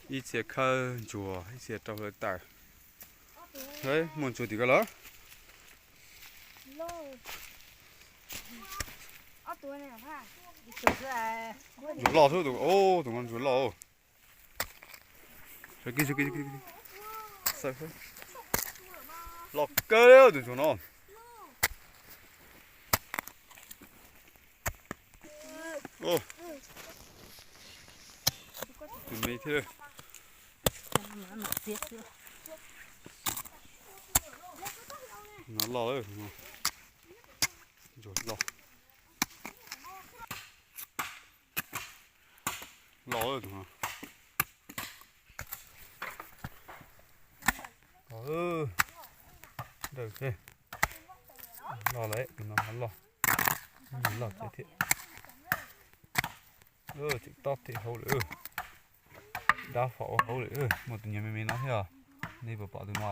Ib txhia khawb ntsuag, ib txhia rau hluav taws. Muaj ntsuag tim ko los? Ntsuag loj xwb, tus, tus no ntsuag loj. Loj kawg li tus ntsuag no. Tus me thiab. No loj, ntsuag loj. Loj tus no. Loj lawm, tus no loj. Loj thiab. Tseem tob thiab hauv lawm. Dab fom ua hauv lawm, muaj tus nyuag me me no thiab. Nej puas pom tus no?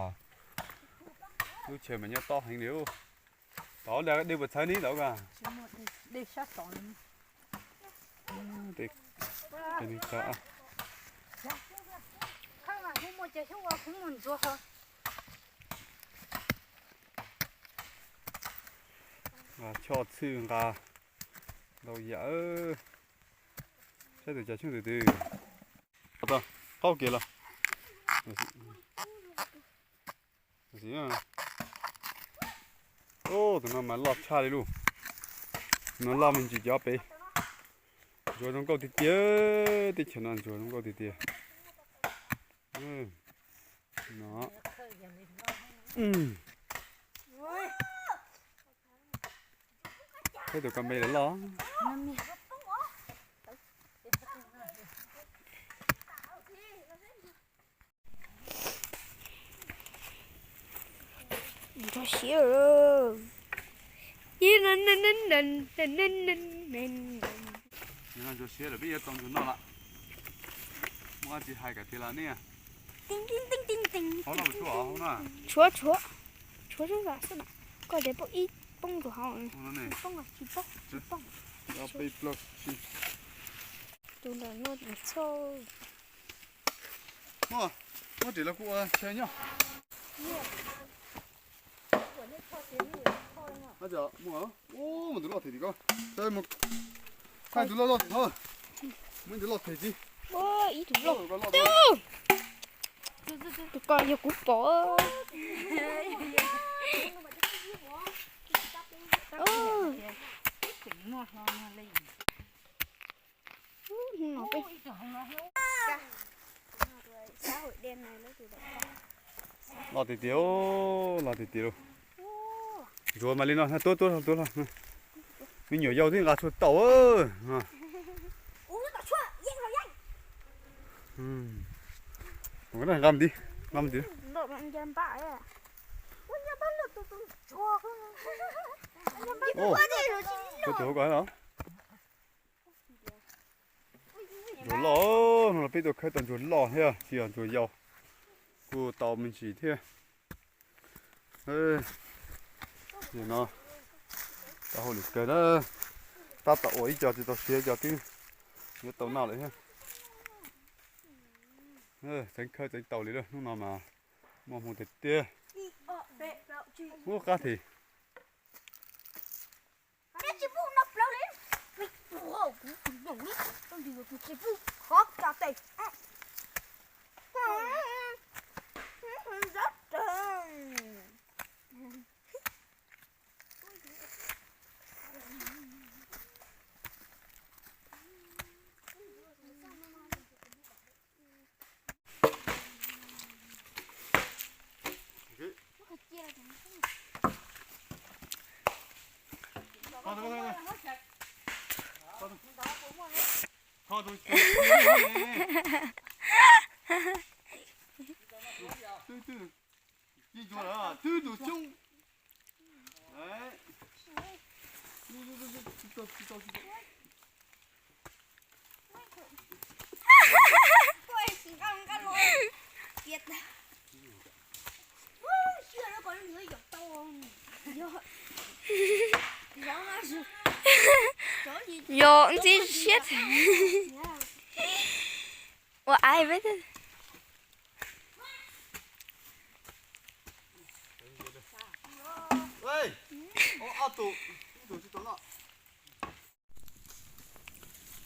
Lub chaw mas nyob tob heev li. Tod, dej puas txhawv ni tod? Nqa choj txhwj nqa ntau yam. Saib tus cas tsheej tus twg. Qaub kiag los. Tus no mas loj tshaj li lauj. Tus no loj me ntsis cov pem. Ntsuag zoo nkauj tiag tiag, teb chaws no ntsuag zoo nkauj tiag tiag. No. Peb tus ka me lawm loj. Ntsuag siav. Ntsuag siav lawm, peb yuav tau ntsuag noj lawm. Muaj dab tsi hais kom tiag los nej. Tshuav, tshuav, tshuav xwb xwb na. Koj tias poob ib poob rau hauv. Poob tsis poob, tsis poob. Tus ntawm no txhoj. Muaj, muaj ris los kuv ua chaw nyob. Muaj, tus loj them tim ko. Thaij tus loj loj tim no. Muaj ib tus loj them tsis. Ib tus loj. Tus ko yog kuv pom. Loj tiag tiag, loj tiag tiag lauj. Ntsuag mas li no, tuab tuab tuab. Me nyuam yaus twb nqa tsuag tau. Nqa ntxiv, nqa ntxiv. Ntsuag loj, no peb tuaj khawb tau ntsuag loj thiab, tsis yog ntsuag yau, kuj tau me ntsis thiab. Nim no tau hauj lwm kawg na, tab tom ua ib co tsis tau siav, ib co twb yuav tau noj lawm thiab. Txeev khawb txeev tau li lawm, hnub no mas muaj hmoo tiag tiag. Ub qab thi. Twb tus coob. Yog ntxim siab ua ai peb.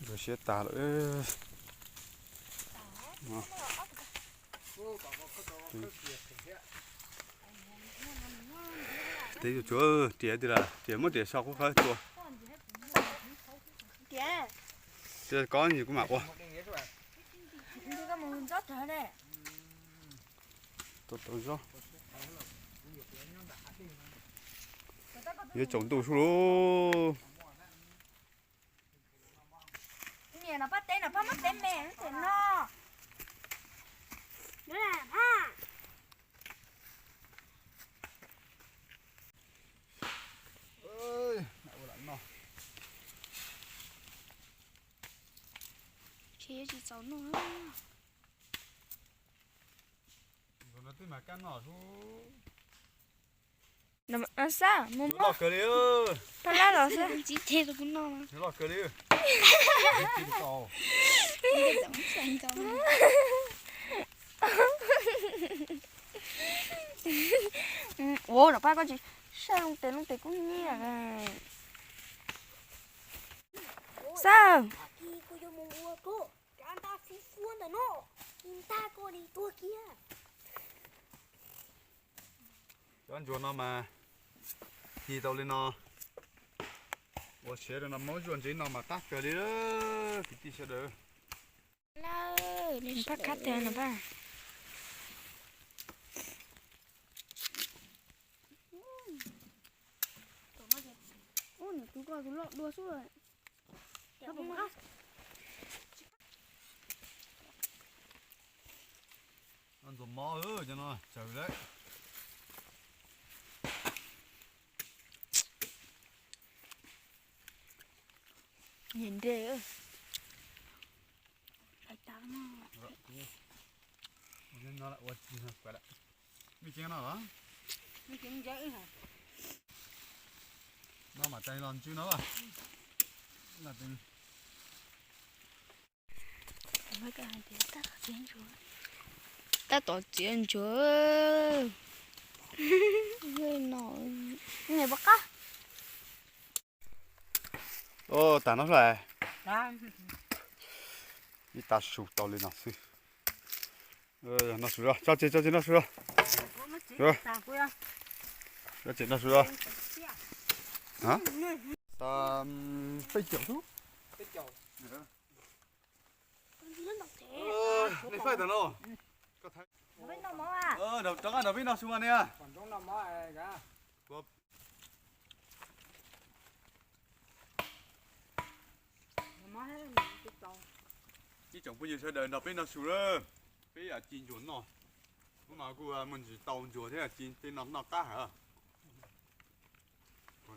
Ntxuav siab tas lawm. Teb tsuav riam tiag las, riam muab riam so qub qhawv tua. Tsis kob nws kuv mam ua. Tau tau zoo. Yuav tsaus ntuj sub lauj. Niam, no pab teb, no pab muab teb me, no. Tsis txaus noj. Twb mas kab noj sub. Xab mus loj kawg li. Pab lab los xwb. Tsis the rau kuv noj. Loj kawg li. Ua rau pab koj tsis saib loo tes, loo tes kub nyiab. Xab. Cov ntsuag no mas ci tau li no, ua siav rau no muab zuaj ntsev no mas qab kawg li kwv tij sawv daws. Pab khab tiag no pab. Ub, nws tus ko tus loj dua xwb. Ntxuav mob cov no tsawv lawm. Nres. Mej ceeb no los? No mas tais los ntsw no. Tab tom txiav ntsuag. No, nws puas qab? Tag no xwb. Ib tag su tau li no xwb. No su, tso tseg, tso tseg no su. Tso tseg no su. Peb caug xwb. Nej faib tag no. Rov qab nrog peb noj su mas niam. Ib tsoom phooj ywg sawv daws nrog peb noj su lawm. Peb ci ntsuag noj. Kuv mas kuj muaj ntsis tau ntsuag thiab, ci tej no noj qab heev.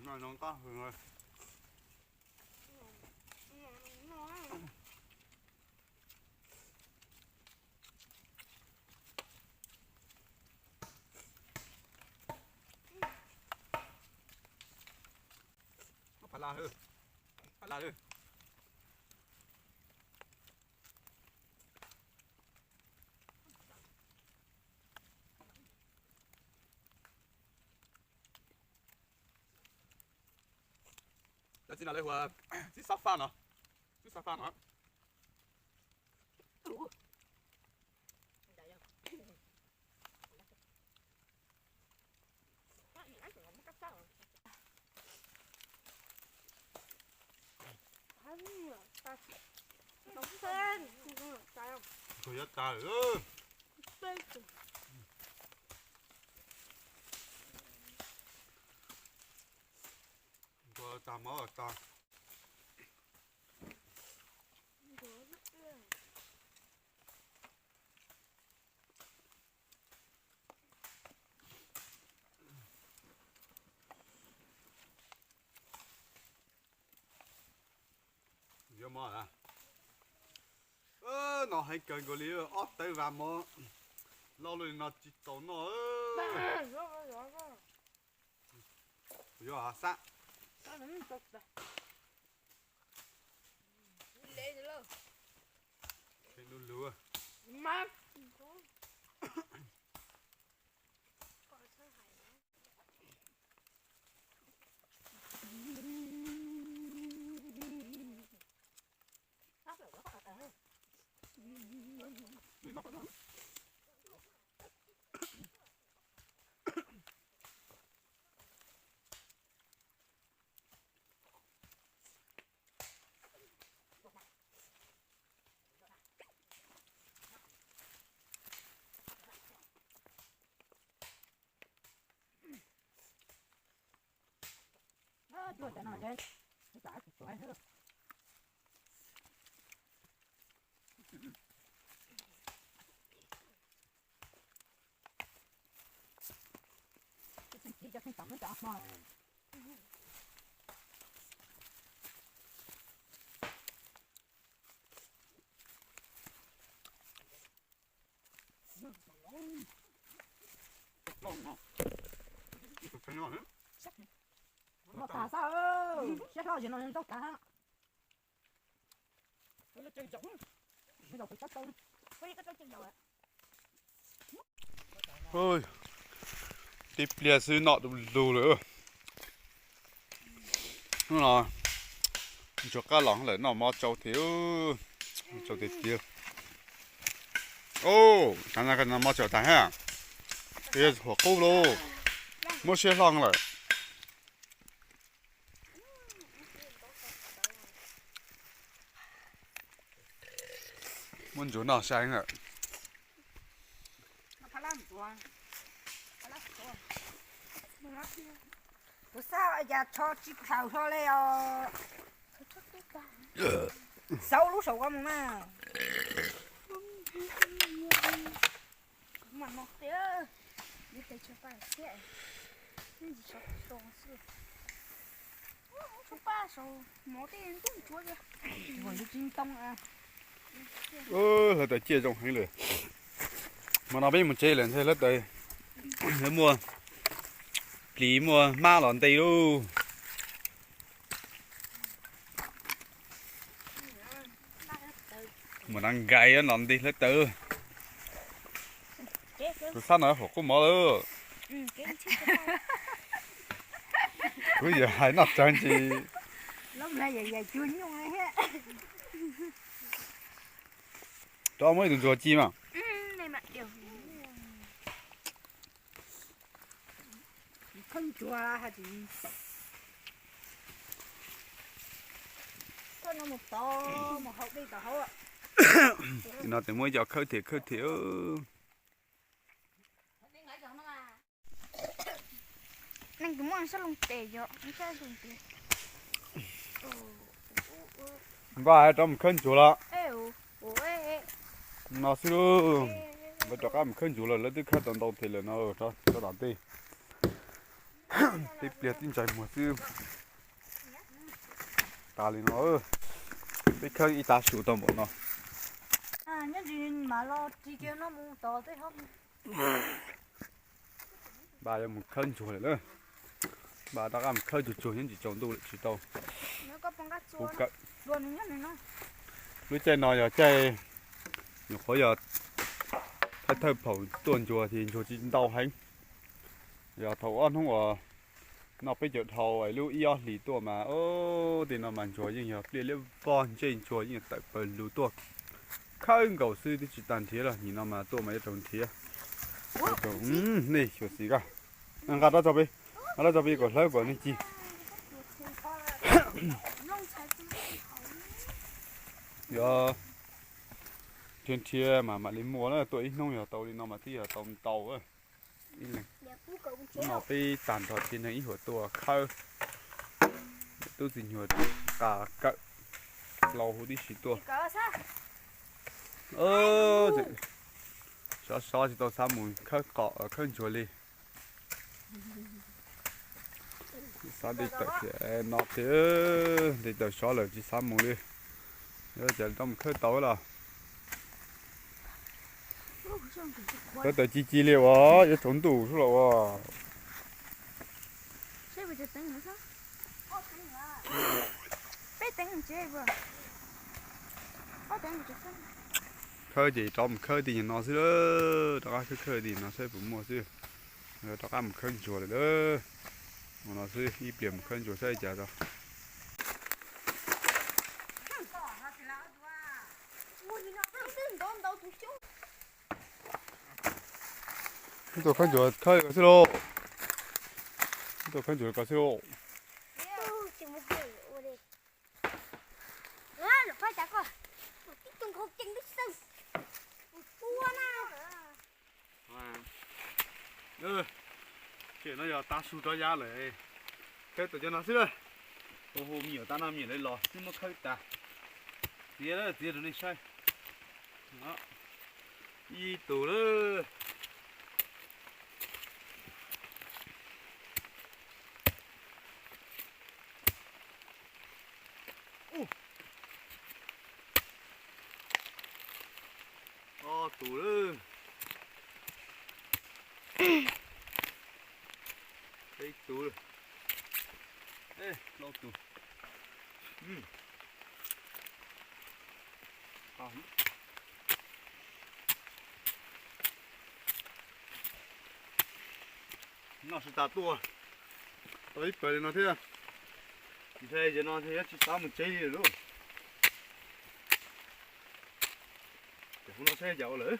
Noj no qab heev. Pha la, pha la. Cov txiv no lawv hu ua txiv xab faj no, txiv xab faj no. Ntsuag yuav tag lawm. Ntsuag tag, mob tag. Yuav mob a? No heev kawg nkaus li, ob tawb vas mov loj luaj li no tsis tau noj. Yuav xab. Lub lub. Noj tas xwb, siab hlo ces no ntaug tas. Tib pliag xwb noj du lug lawm. Hnub no ntsuag qab los lawm noj mov tsau thiab, tsau tiag tiag. Ub, tas no mov tsau tas thiab, huam qub lauj, muab siab hlo lawm. Muab ntsuag noj sai lawm. Kuv xav cas tsho tsis khaws hlo li os. Xaub lub saum ko mus mas. Kuv mam no tiag, yuav tes tsho paj thiab, yeej tsis saum xwb. Tsho paj saum mov tej ntuj ntsuav tiag. Hlawv tawm ciaj zoo heev lawm. Hmo no peb mus tsev lawm ntshe hlawv tawm, muaj plis muaj hmab los nte lauj. Mus na nkais los nti hlawv tawm. Tus sab no huam qub mov lawm. Kuv yam hais noj tsawv ntsis. Rov muab ib tug ntsuag ci mas. No tes muab cov khawb thiam khawb thiam. Neeg tus muaj sab loo tes yog sab loo tes. Npaj rov mus khawb ntsuag los. No xwb lauj. Npaj rov qab mus khawb ntsuag los, lawv twb khawb tau ntau thiab lawm no, rov tom ntej. Tib pliag tib ntsais muag xwb. Tas li no, peb khawb ib tav su tau npaum no. Npaj yuav mus khawb ntsuag lawm na. Npaj rov qab mus khawb tsuag tsuag nyob ntsis tsaus ntuj lawm tsis tau. Kuv kawm. Lub caij no yog caij nyuam qhuav yog thawj thawj phaum tuaj ntsuag ces ntsuag tsis ntau heev. Yog thaum ob hnub uas noj peb caug dhau lub ib ob hlis tuaj mas, o, tej no mas ntsuag yeej yog pliaj liab vog, ntsej ntsuag yeej tawm plaws lug tuaj khawb nkaus xwb twb tsis tas nrhiav los, nim no mas tuaj mas yuav raug nrhiav. Nej xyuam xim koj, nqa rov tso peb, nqa rov tso peb kom hlawv kom nej ci. Yog nrhiav nrhiav mas mam li muaj na, tuaj ib hnub yog tau li no mas twb yog tau ntau. Ib leeg no peb tag nrho tsev neeg ib huam tuaj khawb. Tub txiv nyuag qas kawm, lau huv tib si tuaj. Sov sov tsis tau xav mus khawb qos khawb ntsuag li. Xav nte taws thiab no thiab, nte taws sov lawm tsis xav mus li. Yuav cas rov mus khawb tau los? Khawb tau ci ci li uas yuav tsaus ntuj sub los uas. Khawb ces rov mus khawb tim no xwb, rov qab khawb khawb tim no saib puas muaj xwb. Rov qab mus khawb ntsuag lawm na. Mus no xwb, ib pliag mus khawb ntsuag saib cas tso. Tuaj khawb ncuav khawb ko xwb lauj. Tuaj khawb ncuav ko xwb lauj. Tam no yog tav su rov ya lawm, khawb tau cov no xwb lawm. Hu hu me nyuam tag no me nyuam lawv los twb muab khawb tas. Txiav lawm, txiav rau nej saib. Ib tus lawm. Ob tug lawm. Peb tug lawm. Plaub tug. Noj tsis tas tuaj tau ib pawg li no thiab. Ntshai zaum no ntshe yuav tsis xav mus tsev li lawm. Ces hu no saib yam ua lawm.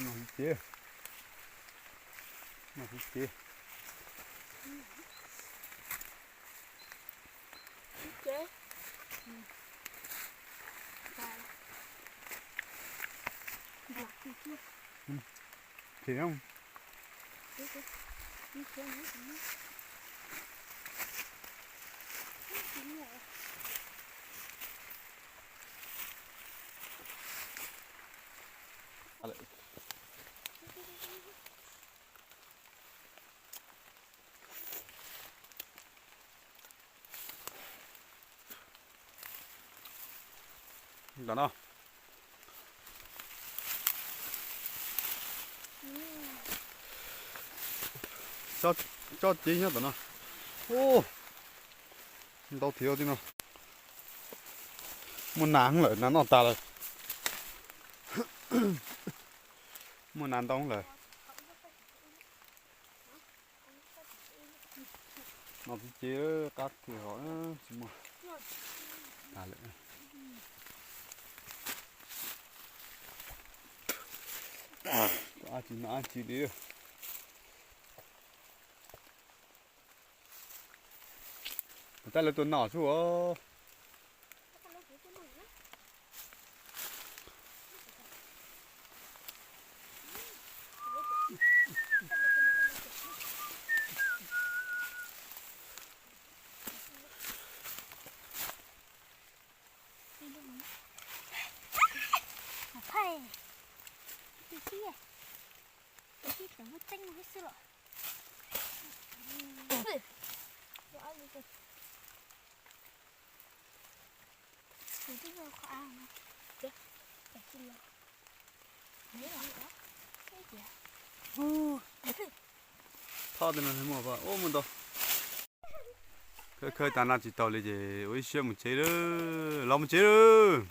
Noj hwv cev, noj hwv cev. Ces Ntawm no. Tsob cev nyob tom no. Ntau thiab tib no. Muaj nas lawm, nas noj tas lawm. Muaj nas ntau lawm. No txiv ces qab tiag hos tsis muaj. Tas lawm. Ab tsis no ab tsis li. Tab lawv tuaj noj xwb os. Thoj tej no muaj ua muaj ntau. Khawb khawb tas no tsis tau li ces ua ib siab mus tsev lawm, los mus tsev lawm.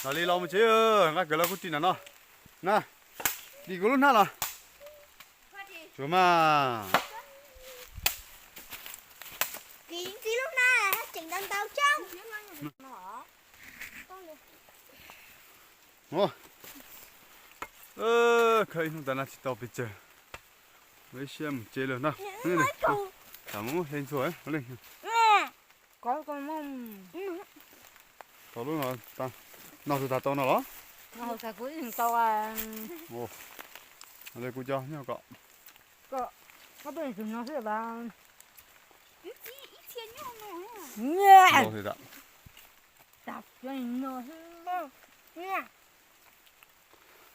Los li los mus tsev, nqa kawg los kuj ris nram no na. Ris kuv lub hnab los. Tsuav mas. Khawb ib hnub tas no tsis tau pes tsawg, ua ib siab mus tsev lawm na. Tam mus hle ntxhua leej. Tau lub no, noj tsis tas tau no los? Kuv cov nyob kom.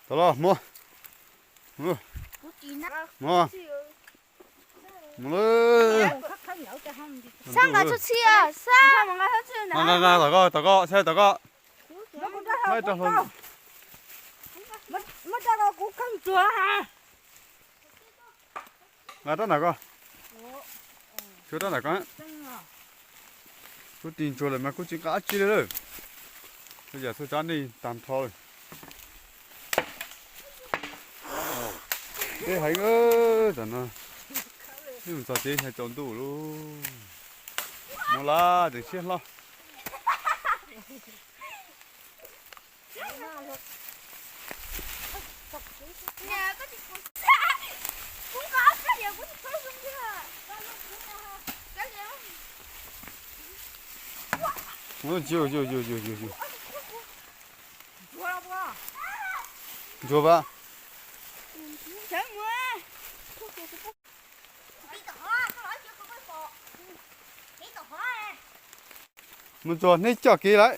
Tau los, mus. Mus. Mus lawm. Sab nqa txhua txhia, sab. Nqa, nqa, nqa, tom koj, tom koj, saib tom koj. Nqa rau hauv. Nqa rab nram koj. Tshuav rab nram koj. Kuv ris ntsuag lawm mas kuv tsis nqa dab tsi li lawm. Txhua yam txhua tsav nej tag nrho lawm. Deb heev tam no. Mus txog tsev ntshai tsaus ntuj lauj. Mus lawm tseem siab hlo. Ntsuag pab. Mus txog hneb coj kev lawm.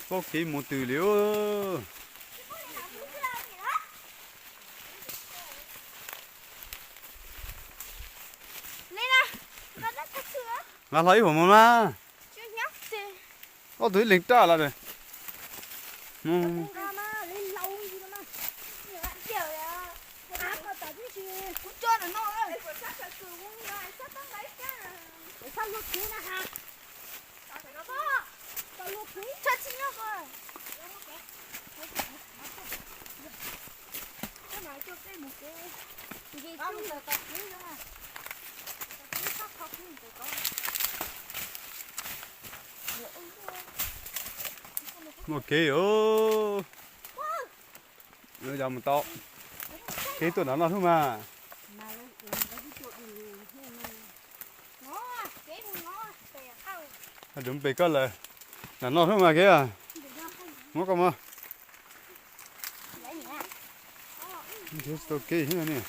Txoj kev mus twg li. Nqa hlo ib huam mus mas. Ob tug ib leeg raj lawm. Muaj kev os. Yog mus tau kev tuaj nram no hnub mas. Dub pes koj lawm. Nram no hnub mas kev. Muab koj mas. Tsis tau kev ne.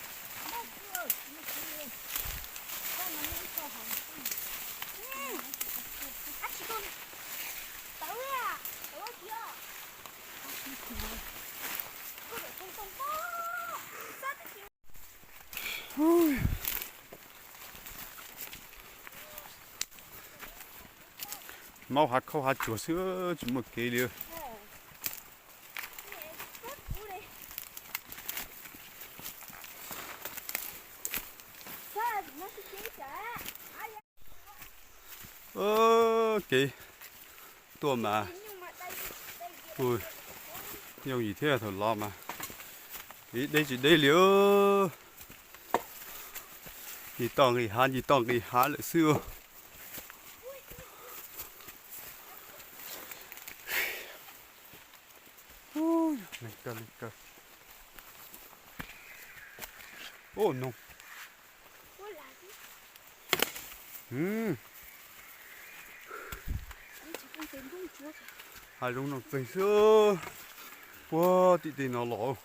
Maub hav khaub hav tsuag xwb tsis muaj kev li. Kev tuaj mas yooj yim thiab, thaum los mas kev deb tsis deb li. Nqis toj nqis hav, nqis toj nqis hav lawm xwb. Ub, noog. Hav zoov no txeeg xwb. Puag tim tej no los.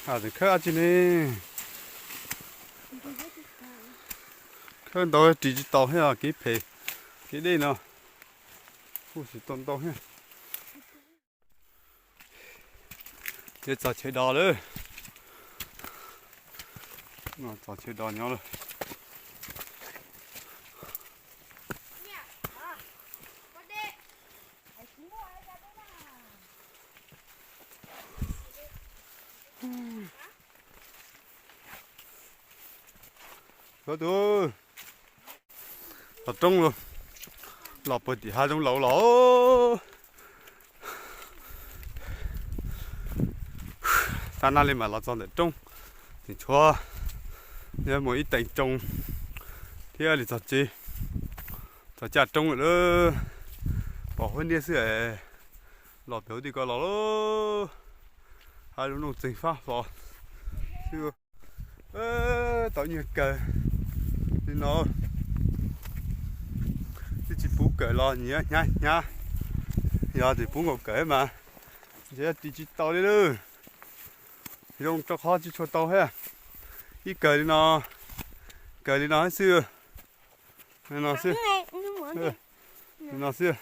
Tseem khawb dab tsi ne? Khawb ntau ris tsis tau thiab, kev phem kev deb no. Kuj tsis tau ntau thiab. Ces txog chaw dos lawm. Txog chaw dos nyob lawm. Tus, los roob los, los puag tim hav zoov laus los. Tab nab li mas los txog ntawm roob, tseem tshuav mus ib teev roob thiab li txog tsev, txog caj roob lawm lauj. Pom huab niab xwb es los pem hauv tim ko los lauj. Hav zoov no txeeg fab fo xwb. Tau nyuag kawg li no, twb tsis pub kawm los nyiav hnyav hnyav. Yog tsis pub nkaus kawm mas ntshe ris tsis tau li lawm. Zoo rau qhov tsis tshua tau thiab. Ib kawg li no, kawg li no xwb. No xwb. Li no xwb.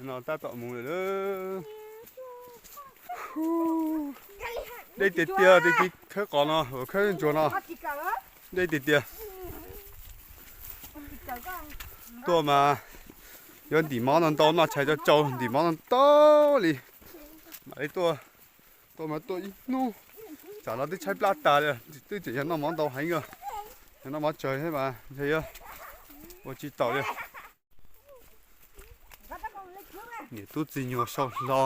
No tab tom mus lawm. Deb tiag tiag, tej kev khawb qos no, khawb ntsuag no, deb tiag tiag. Tuaj mas yuav ntim mov ntau ntau, noj tshais tsau tsau ntim mov ntau ntau li. Mam li tuaj, tuaj mas tuaj ib hnub. Tsam no twb tshaib plab tas li, twb tseem yog noj mov ntau heev os. Yog noj mov tsawg thiab mas ntshe yuav ua tsis taus li. Niam tub txiv nyuag sau hlo,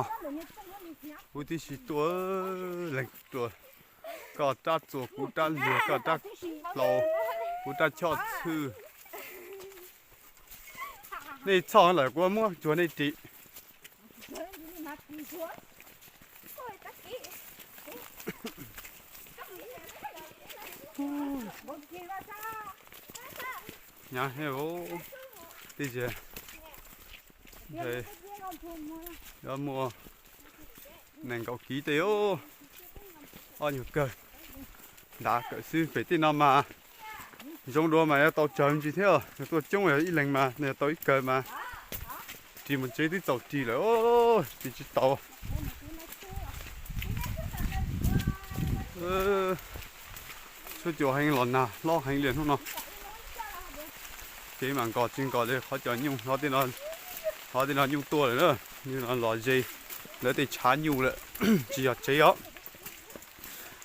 kuv tib si tuaj leeg tuaj, koj rab txuas kuv rab liag, koj rab hlau kuv rab choj txhwj. Nej txhoj lawm kuv muab cuag nej ris. Nyob, tib si yuav muaj nees nkaum kiv tej, ob nyuag kawg. Ntav kawm xwb, pem tej no mas zoo dua mas yuav tau tsawg ntsis thiab. Yog tuaj coob yog ib leeg mas nws yuav tau ib kawg mas. Ris mus tsev twb txaus ris lawm, ris tsis tau. Tshuaj cua heev los nag hlob heev li hnub no. Kev mas nkos tsis nkos li qhov cov nyuj, qhov tej no nyuj tuaj lawm na. Nyuj no los ze lawv tej tshav nyuj lawm, tsis yog tsev os,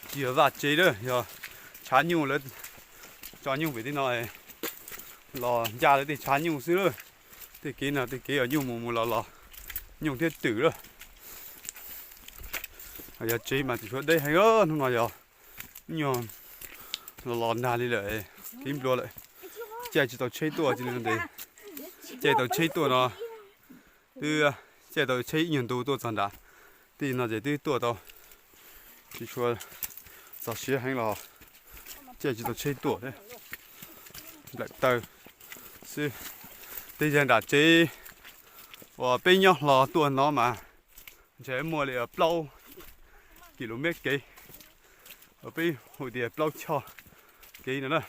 tsis yog vaj tsev lawm, yog tshav nyuj lawv tso nyuj pem tej no los ncaj lawv tej tshav nyuj xwb lawm. Tej kev no tej kev uas nyuj mus mus los los, nyuj thiab twm lawm. Yog tsev mas tsis tshua deb heev, hnub no yog nyuag los los nag li lawm, kev nplua lawm. Caij tsis tau tsheb tuaj cia li no ces, caij tau tsheb tuaj no twb, caij tau tsheb ib nyuag ntu tuaj txog nram tej no ces twb tuaj tau, tsis tshua txog siav heev los caij tsis tau tsheb tuaj thiab. Nplaim taw xwb. Tej yag nram tsev uas peb nyob hlo tuaj no mas ntshe muaj li plaub kis lus mev kev, uas peb hu tias plaub choj kev no na.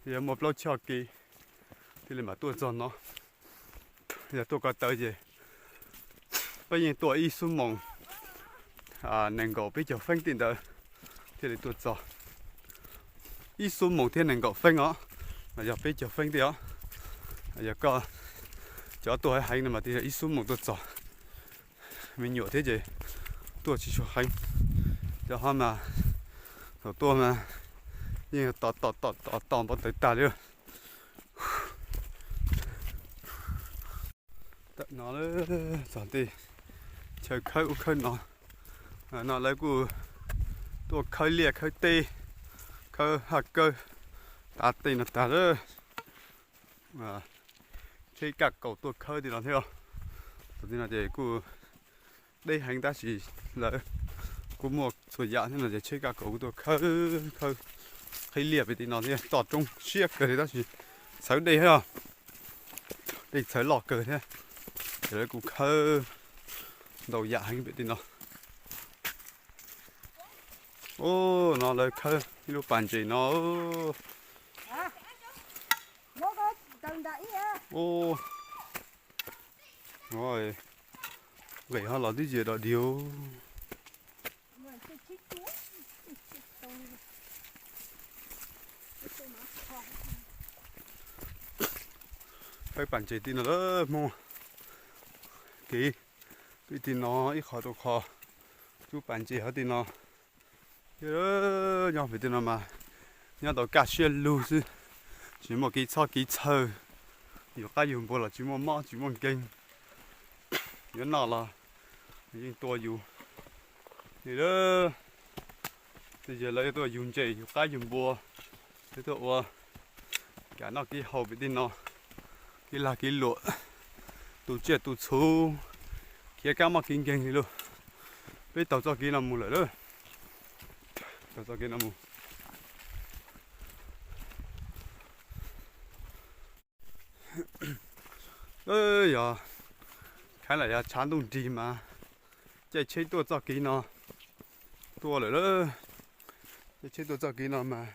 Yog muaj plaub choj kev thiaj li mam tuaj txog no. Yog tuaj ko taw ces peb yeej tuaj ib xuab moos nees nkaum peb caug feeb tej ntawd thiaj li tuaj txog. Ib xuab moos thiab nees nkaum feeb os, mas yog peb caug feeb tej os. Yog koj cov tuaj heev heev no mas twb yog ib xuab moos tuaj txog. Me nyuam thiab ces tuaj tsis tshua heev. Cov ho mas thaum tuaj mas yeej tos tos tos tos npau taws tag li. Tawm no txog tej chaw khawb ub khawb no. No lawv kuj tuaj khawb liaj khawb teb, khawb haj kawb, tav tej no tag lawm. Tsheb kaj kaus tuaj khawb tej no thiab. Thaum tej no ces kuj deb heev tab sis lawv kuj muaj txhua yam thiab no ces tsheb kaj kaus kuj tuaj khawb, khawb qhib liaj pem tej no thiab. Toj roob siab kawg li tab sis txhawv dej thiab, dej txhawv loj kawg thiab. Ces lawv kuj khawb ntau yam heev pem tej no. Ub, no lawv khawb ib lub pas ntses no. Ub, nqes ho los twb tsis dog dig. Khawb pas ntses tej no lawm Hmoob. Kev pem tej no ib qho rau qho, cub pas ntses hauv tej no. Nyob pem tej no mas nyob tau kaj siab lug xwb, tsis muaj kev txhob kev txhawj, yus qab yus npua los tsis muaj mob tsis muaj nkeeg, yuav noj los yeej tua yus li. Tej zaum lawv yuav tuaj yug ntses yug qab yug npua, yuav tuaj ua kev noj kev haus pem tej no, kev lag kev luam, tu tsiaj tu txhu, khiav kab mob kev nkeeg li lauj. Peb taug txoj kev no mus lawm lauj. Taug txoj kev no mus. Yog khaiv lam yog tshav ntuj nrig mas caij tsheb tuaj txoj kev no tuaj lawm lauj. Caij tsheb tuaj txoj kev no mas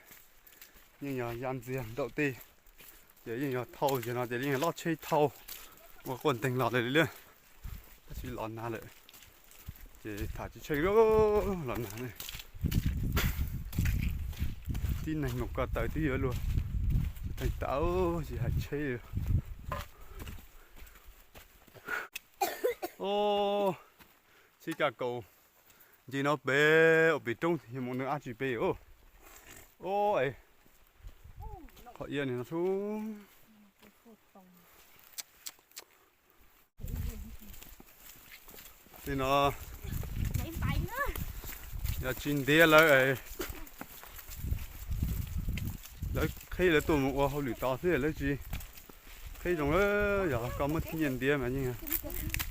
yeej yog ya ntxiag nraum tej, ces yeej yog thauj zog no ces yeej yog lob tsheb thauj ua quaj nteeg los lawm li lauj. Tab sis los nag lawm ces tham tsis tsheej, los nag ne. Tib neeg mus ko taw twb yuav luag tsis Tau tsis hais tsheb li. Ub, txij Kaj Kaus nce no pem ua pem roob yog mus nws ab tsi pem. Ub, es qhov iab ni no sub. Tej no yog tsis ntiav lawv, lawv qhib lawv tuaj mus ua hauj lwm tod xwb, lawv tsis qhib zoo. Yog koj muab thib nyiaj ntiav mas yeej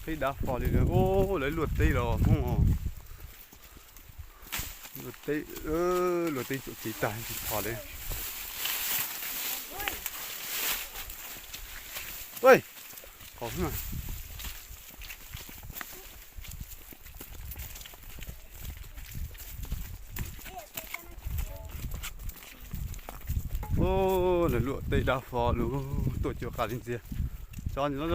qhib dav fo li lawm. Ub, lawv luaj teb los Hmoob os. Luaj teb, luaj teb tsuam kev tag tsis thov li. Ub, lawv luaj teb dav fo lawm, tuaj cuag qas li ntxiag. Tso ntsis no,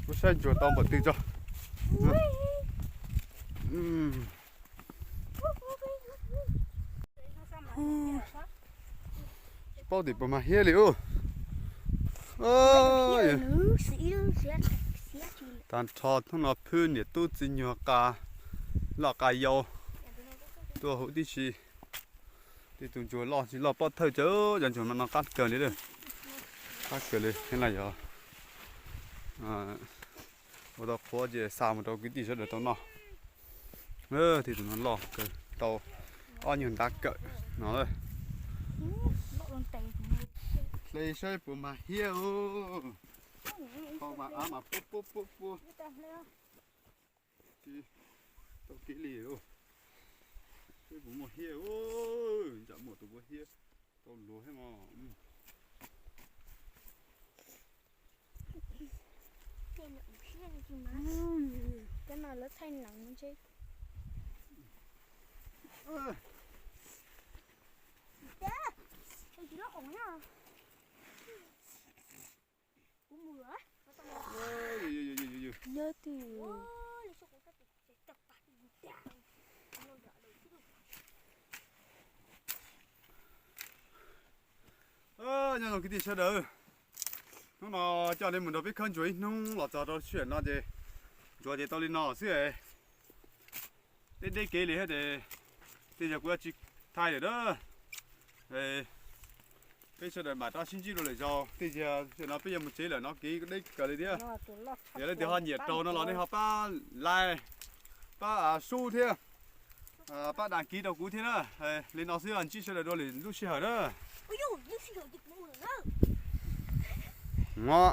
kuv saib ntsuag tau npaum twg tso. Tsis paub tim puas mag hiab li ub. Tag nrho hnub no phwb niam tub txiv nyuag qa loj qa yau tuaj hauv tib si. Tej tus ntsuag loj tsis loj pob thawj cawv, cov ntsuag no no qab kawg li lawm. Qab kawg li, thiab no yog ua tau qhuav ces xa mus rau kwv tij sawv daws tau noj. Tej tus no loj kawg, tau ob nyuag ntav kawm no. Hle saib puas mag hiab. Qhov mas av mas puab puab puab puab. Tsis tau kev li. Saib puas muaj hiab. Ntsam muaj tus puab hiab tau luag thiab mog. Cov no lawv thaij nees ntshe. Kuv mus. Yog twg? Nyob zoo kwv tij sawv daws, hnub no coj nej mus nrog peb khawb ntsuag ib hnub los txog rau sij hawm no ces ntsuag ces tau li no xwb. Deb deb kev li thiab ces tej zaum kuv yuav tsis thaij lawm na. Peb sawv daws mam rov sib ntsib dua lwm zaus. Tej zaum no peb yuav mus tsev lawm no, kev deb kawg li thiab. Yog leej twg ho nyiam raug no los nej ho pab like, pab sub thiab pab đăng ký rau kuv thiab na. Li no xwb, ntsib sawv daws dua lwm lub sij hawm na. Ngo.